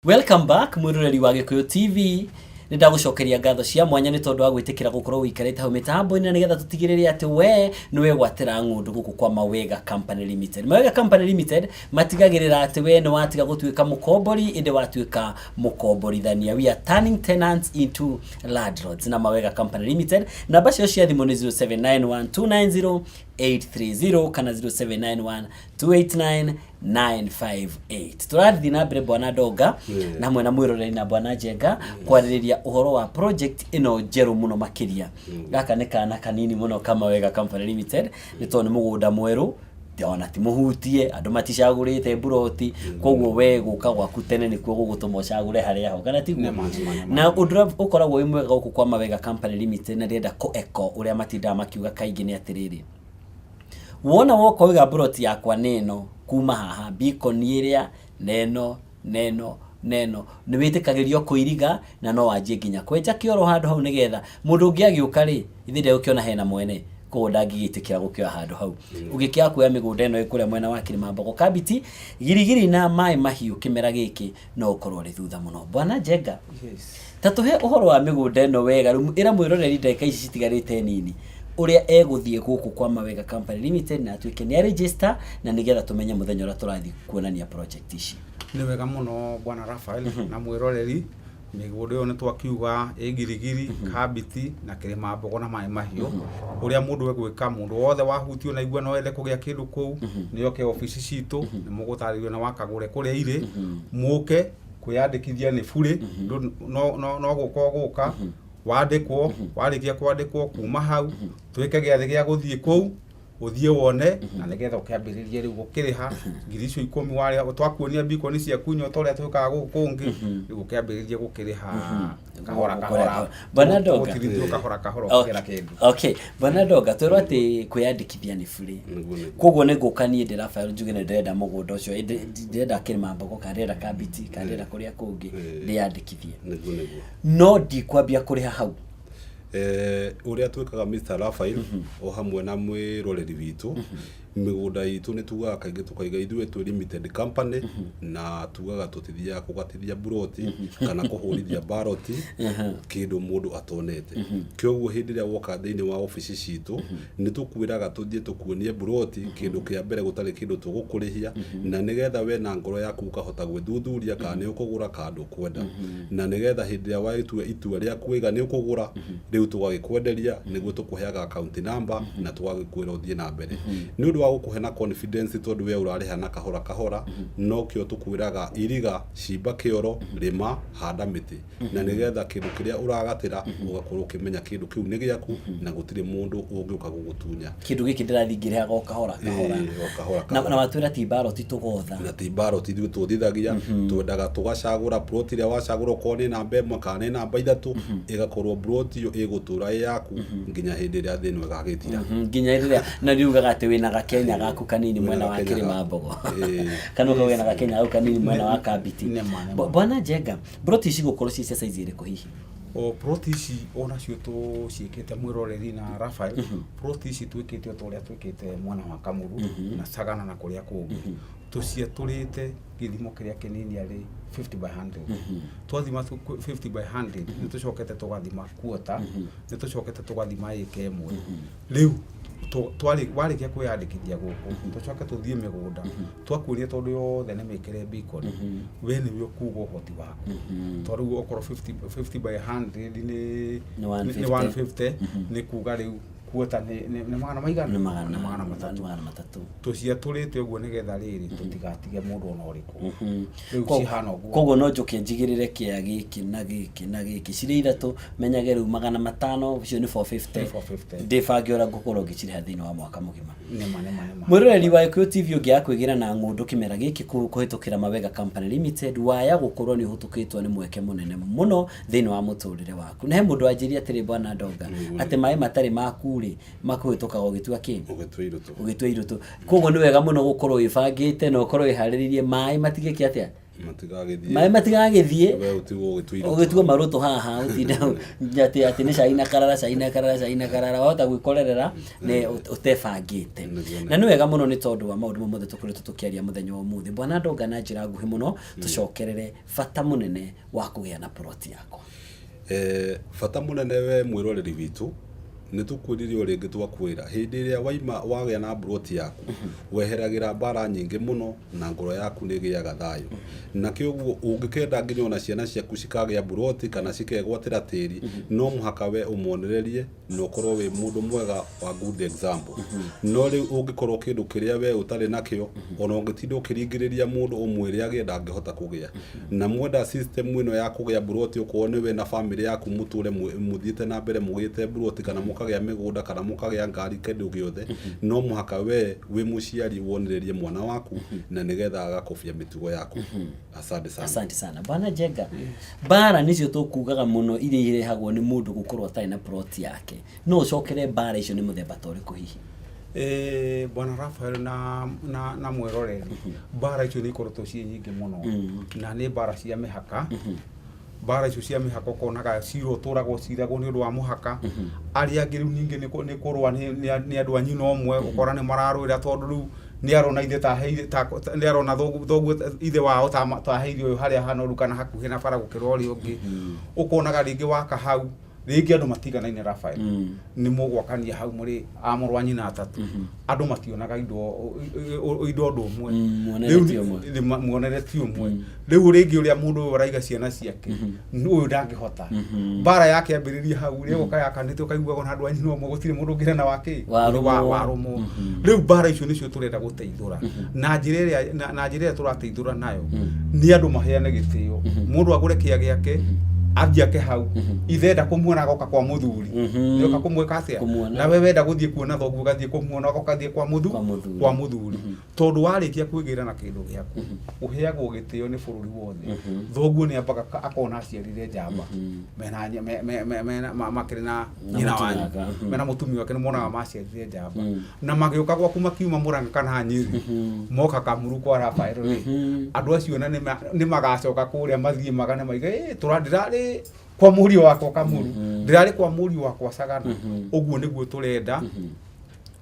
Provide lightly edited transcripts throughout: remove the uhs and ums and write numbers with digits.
Welcome back mwiroreri wa Gikuyu TV. Nĩ ndagũcokeria ngatho cia mwanya nĩ tondũ wa gwĩtĩkĩra gũkorwo ũikarĩte hau mĩtambo-inĩ na nĩgetha tũtigĩrĩre atĩ we nĩ wegwatĩra ng'ũndũ gũkũ kwa Mawega Company Limited. Mawega Company Limited matigagĩrĩra atĩ we nĩ watiga gũtuĩka mũkombori ĩndĩ watuĩka mũkomborithania. We are turning tenants into landlords na Mawega Company Limited. Namba ciao cia thimũ nĩ 0791 830 kana 0791 289 958. Tũrathiĩ na mbere, Bwana Ndonga, na hamwe na mwĩroreri na Bwana Njenga, kwarĩrĩria ũhoro wa project ĩno njerũ mũno makĩria. Gaka nĩ kana kanini mũno kama Wega Company Limited, nĩ tondũ nĩ mũgũnda mwerũ ona ti mũhutie, andũ maticagũrĩte mburoti. Koguo we gũka gwaku tene nĩkuo gũgũtũma ũcagũre harĩa ho, kana tiguo? Nĩma, nĩma, nĩma. Na ũndũ ũrĩa ũkoragwo wĩ mwega gũkũ kwa Mawega Company Limited, na ndĩrenda kũ echo ũrĩa matindaga makiuga kaingĩ, nĩ atĩrĩrĩ, wona woka waiga mburoti yakwa nĩ ĩno, kuma haha beacon ĩrĩa neno neno neno, nĩ wĩtĩkagĩrio kũiriga na no wanjie nginya kwenja kĩoro handũ hau, nĩgetha mũndũ ũngĩ agĩũka rĩ, ithe ndegũkĩona hena mwene, koguo ndangĩgĩtĩkĩra gũkĩoya handũ hau. Ũngĩkĩaga kuoya mĩgũnda ĩno ĩ kũrĩa mwena wa Kĩrĩmambogo, Kambiti, Girigiri na Maĩ Mahiũ kĩmera gĩkĩ, no ũkorwo ũrĩ thutha mũno. Bwana Njenga, ta tũhe ũhoro wa mĩgũnda ĩno wega rĩu. Ĩra mwĩroreri ndagĩka ici citigarĩte nini ũrĩa egũthiĩ gũkũ kwa Mawega Company Limited na atuĩke nĩ register, na nĩgetha tũmenye mũthenya ũrĩa tũrathiĩ kuonania project ici. Nĩ wega mũno, Bwana Rafael na mwĩroreri. Mĩgũnda ĩyo nĩ twakiuga ĩ Girigiri, Kambiti na Kĩrĩma Mbogo na Maĩ Mahiũ. Ũrĩa mũndũ egwĩka, mũndũ wothe wahutio na igua no ende kũgĩa kĩndũ kũu, nĩ oke obici citũ, nĩ mũgũtarĩrio na wakagũre kũrĩa irĩ. Mũke kwĩyandĩkithia nĩ burĩ. No gũka ũgũka wandĩkwo. Warĩkia kwandĩkwo, kuma hau twĩke gĩathĩ gĩa gũthiĩ kũu, ũthiĩ wone, na nĩgetha ũkĩambĩrĩrie rĩu gũkĩrĩha 10,000 warĩha. Twakuonia beacon ciaku nyota ũrĩa twĩkaga gũkũ kũngĩ, rĩu ũkĩambĩrĩrie gũkĩrĩha kahora kahora. Bwana Ndonga. Gũtirithio kahora kahora ũkĩgĩra kĩndũ. Okay, Bwana Ndonga, twĩrwo atĩ kwĩyandĩkithia nĩ burĩ. Nĩguo, nĩguo. Koguo nĩ ngũka niĩ ndĩ Rafael njuge nĩ ndĩrenda mũgũnda ũcio, ĩndĩ ndĩrenda Kĩrĩma Mbogo kana ndĩrenda Kambiti kana ndĩrenda kũrĩa kũngĩ, ndĩyandĩkithie, Nĩguo. no ndikwambia kũrĩha hau. Ũrĩa twĩkaga, Mr. Raphael o hamwe na mwĩroreri witũ, mĩgũnda itũ nĩ tugaga kaingĩ tũkaiga ithuĩ twĩ limited company, na tugaga tũtithiaga kũgatithia mburoti kana kũhũrithia baroti kĩndũ mũndũ atonete. Kĩoguo hĩndĩ ĩrĩa woka thĩinĩ wa obici citũ, nĩ tũkwĩraga tũthiĩ tũkuonie mburoti, kĩndũ kĩa mbere gũtarĩ kĩndũ tũgũkũrĩhia, na nĩgetha we na ngoro yaku ũkahota gwĩthuthuria kana nĩ ũkũgũra kana ndũkwenda, na nĩgetha hĩndĩ ĩrĩa watua itua rĩaku waiga nĩ ũkũgũra, rĩu tũgagĩkwenderia. Nĩguo tũkũheaga account number na tũgagĩkwĩra ũthiĩ na mbere nĩ ũndũ wa gũkũhe na confidence, tondũ we ũrarĩha na kahora kahora. Nokĩo tũkwĩraga iriga, cimba kĩoro, rĩma, handa mĩtĩ, na nĩgetha kĩndũ kĩrĩa ũragatĩra ũgakorwo ũkĩmenya kĩndũ kĩu nĩ gĩaku na gũtirĩ mũndũ ũngĩũka gũgũtunya. Kĩndũ gĩkĩ ndĩrathiĩ ngĩrĩhaga o kahora kahora. Ĩĩ, o kahora na, kahora. Na watwĩra ti baroti tũgotha. Na ti baroti ithuĩ tũthithagia. Twendaga tũgacagũra plot ĩrĩa wacagũra, okorwo nĩ namba 1 kana nĩ namba 3, ĩgakorwo plot ĩyo ĩgũtũra ĩ yaku nginya hĩndĩ ĩrĩa thĩ ĩno ĩgagĩthira. Nginya rĩrĩa na riugaga atĩ wĩna gakenya gaku kanini Wĩna mwena wa gakenya Kĩrĩma gaku. Mbogo, Ĩĩ. kana ũkauga wĩna gakenya gaku kanini mwena wa Kambiti. Nĩma, nĩma. Bwana Njenga, mburoti ici gũkorwo ci cia size ĩrĩkũ hihi? O plot ici onacio tũciĩkĩte, mwĩroreri na Rafael, plot ici twĩkĩte o ta ũrĩa twĩkĩte mwena wa Kamuru na Sagana na kũrĩa kũngĩ. Tũciatũrĩte gĩthimo kĩrĩa kĩnini arĩ 50 by 100. Twathima 50 by 100, nĩ tũcokete tũgathima quarter, nĩ tũcokete tũgathima ĩka 1. Rĩu warĩkia kwĩyandĩkithia gũkũ, tũcoke tũthiĩ mĩgũnda twakuonia, tondũ yothe nĩ mĩkĩre beacon, we nĩwe ũkuga ũhoti waku. Tondũ rĩu okorwo 50 by 100 nĩ Nĩ nĩ 150. 150, nĩ kuga rĩu kuota nĩ magana maigana? Nĩ magana Nĩ 300. Nĩ 300. Tũciatũrĩte ũguo nĩgetha rĩrĩ tũtigatige mũndũ ona ũrĩkũ. Rĩu cihana ũguo. Koguo no njũke njigĩrĩre kĩa gĩkĩ na gĩkĩ na gĩkĩ cirĩ ithatũ, menyage rĩu 500 icio nĩ 450. Nĩ 450. Ndĩbange ũrĩa ngũkorwo ngĩcirĩha thĩinĩ wa mwaka mũgima. Nĩma. Mwĩroreri wa Gĩkũyũ TV, ũngĩaga kwĩgĩra na ng'ũndũ kĩmera gĩkĩ kũhĩtũkĩra Mawega Company Limited, waya gũkorwo nĩ ũhĩtũkĩtwo nĩ mweke mũnene mũno thĩinĩ wa mũtũrĩre waku. Na he mũndũ wanjĩrire atĩrĩ, Bwana Ndonga, atĩ maĩ matarĩ maku rĩ, makũhĩtũkaga ũgĩtua kĩ? Ũgĩtua irũtũ. Ũgĩtua irũtũ. Koguo nĩ wega mũno gũkorwo wĩbangĩte na ũkorwo wĩharĩrĩirie maĩ matigĩke atĩa. Matigagĩthiĩ. Maĩ matigagĩthiĩ. We ũtigwo ũgĩtua irũtũ. Ũgĩtua marũtũ haha ũtinde atĩ atĩ nĩ cai na karara, cai na karara, cai na karara, wahota gwĩkorerera nĩ ũtebangĩte. Nĩguo. Na nĩ wega mũno nĩ tondũ wa maũndũ mau mothe tũkoretwo tũkĩaria mũthenya wa ũmũthĩ. Bwana Ndonga, na njĩra nguhĩ mũno tũcokerere bata mũnene wa kũgĩa na ploti yakwa. Bata mũnene we mwĩroreri witũ, nĩ tũkwĩrire o rĩngĩ twakwĩra, hĩndĩ ĩrĩa waima wagĩa na mburoti yaku, weheragĩra mbara nyingĩ mũno na ngoro yaku nĩ ĩgĩaga thayũ. Na kĩoguo ũngĩkenda nginya ona ciana ciaku cikagĩa mburoti kana cikegwatĩra tĩri, no mũhaka we ũmonererie na ũkorwo wĩ mũndũ mwega wa good example. No rĩu ũngĩkorwo kĩndũ kĩrĩa we ũtarĩ nakĩo, ona ũngĩtinda ũkĩringĩrĩria mũndũ ũmwĩre agĩe ndangĩhota kũgĩa. Na mwenda system ĩno ya kũgĩa mburoti, okorwo nĩ we na famĩlĩ yaku mũtũre mũthiĩte na mbere mũgĩte mburoti kana mũkagĩa mĩgũnda kana mũkagĩa ngari, kĩndũ gĩothe, no mũhaka we wĩ mũciari wonererie mwana waku na nĩgetha agakobia mĩtugo yaku. Asante sana. Asante sana Bwana Njenga. Mbara nicio tũkugaga mũno iria irehagwo nĩ mũndũ gũkorwo atarĩ na plot yake. No ũcokere mbara icio nĩ mũthemba ta ũrĩkũ hihi? Bwana Rafael na mwĩroreri, mbara icio nĩ ikoretwo ciĩ nyingĩ mũno, na nĩ mbara cia mĩhaka. Mbara icio cia mĩhaka ũkonaga cira ũtũragwo ciragwo nĩ ũndũ wa mũhaka. Arĩa angĩ rĩu ningĩ nĩ kũrũa nĩ andũ a nyina ũmwe, ũkora nĩ mararũĩra tondũ rĩu nĩ arona ithe taheire, nĩ arona thoguo ithe wao taheire ũyũ harĩa hanoru kana hakuhĩ na bara gũkĩra ũrĩa ũngĩ. Ũkonaga rĩngĩ waka hau rĩngĩ andũ matiganaine, Rafael, nĩ mũgwakania hau mũrĩ a mũrũ wa nyina atatũ, andũ mationaga indo ũndũ ũmwe. Muonere Rĩu ti ũmwe. Muonere ti ũmwe. Rĩu rĩngĩ ũrĩa mũndũ ũyũ araiga ciana ciake, ũyũ ndangĩhota, mbara yake ambĩrĩria hau rĩ, ĩgoka yakanĩte, ũkaiguaga ona andũ a nyina ũmwe gũtirĩ mũndũ ũngĩrena wake. Warũmwo. Warũmwo. Rĩu mbara icio nĩcio tũrenda gũteithũra na njĩra ĩrĩa na njĩra ĩrĩa tũrateithũra nayo nĩ andũ maheane gĩtĩo, mũndũ agũre kĩa gĩake, athiĩ ake hau, ithe enda kũmuona agoka kwa mũthuri, nĩoka kũmwĩka atĩa? Kũmuona. Nawe wenda gũthiĩ kuona thoguo ũgathiĩ kũmuona, ũgathiĩ kwa mũthu Kwa mũthuri. Kwa mũthuri, tondũ warĩkia kwĩgĩra na kĩndũ gĩaku ũheagwo gĩtĩo nĩ bũrũri wothe. Thoguo nĩ ambaga akona aciarire njamba mena mena makĩrĩ na Na nyina mũtumia wanyu wake, mena mũtumia wake, nĩ monaga maciarire njamba na magĩũka gwaku makiuma Mũrang'a kana Nyĩrĩ, moka Kamuru kwa Rafael rĩ, andũ acio na nĩ magacoka kũrĩa mathiĩ magane maige, "Ĩ, tũra ndĩrarĩ kwa mũriũ wakwa Kamuru, ndĩrarĩ kwa mũriũ wakwa Sagana." Ũguo nĩguo tũrenda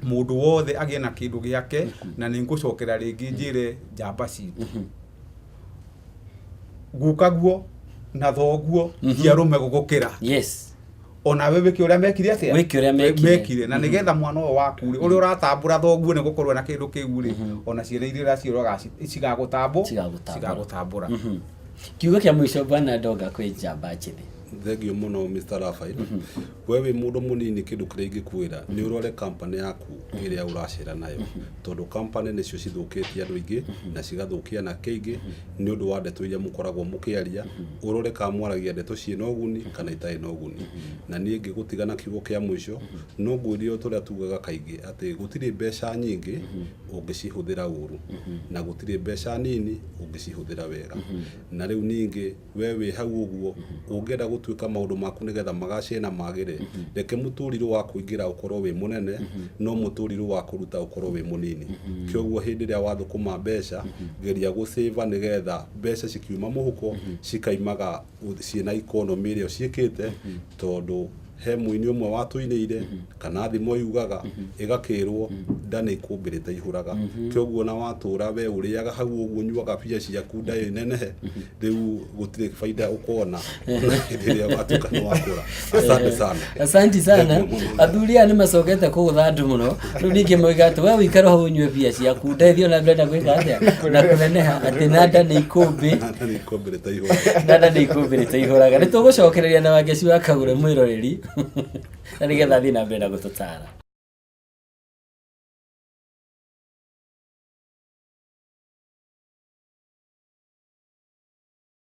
mũndũ wothe agĩe na kĩndũ gĩake. Na nĩ ngũcokera rĩngĩ njĩre njamba citũ, gukaguo na thoguo ti arũme gũgũkĩra. Onawe wĩke ũrĩa mekire atĩa? Wĩke ũrĩa mekire. Mekire, na nĩgetha mwana ũyũ waku rĩ, ũrĩa ũratambũra thoguo nĩ gũkorwo na kĩndũ kĩu rĩ, ona ciana iria ũraciũraga cigagũtambũ Cigagũtambũra. Cigagũtambũra. Kiugo kĩa mũico, Bwana Ndonga, kwĩ njamba njĩthĩ. Thengiũ mũno, Mr. Rafael. We wĩ mũndũ mũnini, kĩndũ kĩrĩa ingĩkwĩra nĩ ũrore company yaku ĩrĩa ũracera nayo, tondũ company nĩcio cithũkĩtie andũ aingĩ na cigathũkia anake aingĩ nĩ ũndũ wa ndeto iria mũkoragwo mũkĩaria. Ũrore kana mwaragia ndeto ciĩna ũguni kana itarĩ na ũguni. Na niĩ ngĩgũtiga na kiugo kĩa mũico, no ngwĩrire o ta ũrĩa tugaga kaingĩ atĩ gũtirĩ mbeca nyingĩ ũngĩcihũthĩra ũru na gũtirĩ mbeca nini ũngĩcihũthĩra wega. Na rĩu ningĩ we wĩ hau ũguo ũngĩenda gũtuĩka maũndũ maku nĩgetha magacĩre na magĩre, reke mũtũrirũ wa kũingĩra ũkorwo wĩ mũnene no mũtũrirũ wa kũruta ũkorwo wĩ mũnini. Kĩoguo hĩndĩ ĩrĩa wathũkũma mbeca, geria gũsave nĩgetha mbeca cikiuma mũhuko cikaimaga ciĩna economy ĩrĩa ũciĩkĩte, tondũ he mũini ũmwe watũinĩire kana thimo yugaga ĩgakĩrwo nda nĩ ikũmbĩrĩte ihũraga. Kĩoguo na watũra we ũrĩaga hau ũguo ũnyuaga mbia ciaku nda ĩnenehe, rĩu gũtirĩ baida ũkona hĩndĩ ĩrĩa watuĩka nĩ wakũra. Asante sana. Asanti sana. Thank you mũno. Athuri aya nĩ macokete kũgũtha andũ mũno. Rĩu ningĩ moiga atĩ we ũikare hau ũnyue mbia ciaku, ndeithio na mbere na gwĩka atĩa na kũneneha, atĩ na nda nĩ ikũmbĩ. Nda nĩ ikũmbĩrĩte ihũraga. Na nda nĩ ikũmbĩrĩte ihũraga. Nĩ tũgũcokereria na Wangeci wa Kagũre, mwĩroreri, na nĩgetha athiĩ na mbere na gũtũtara.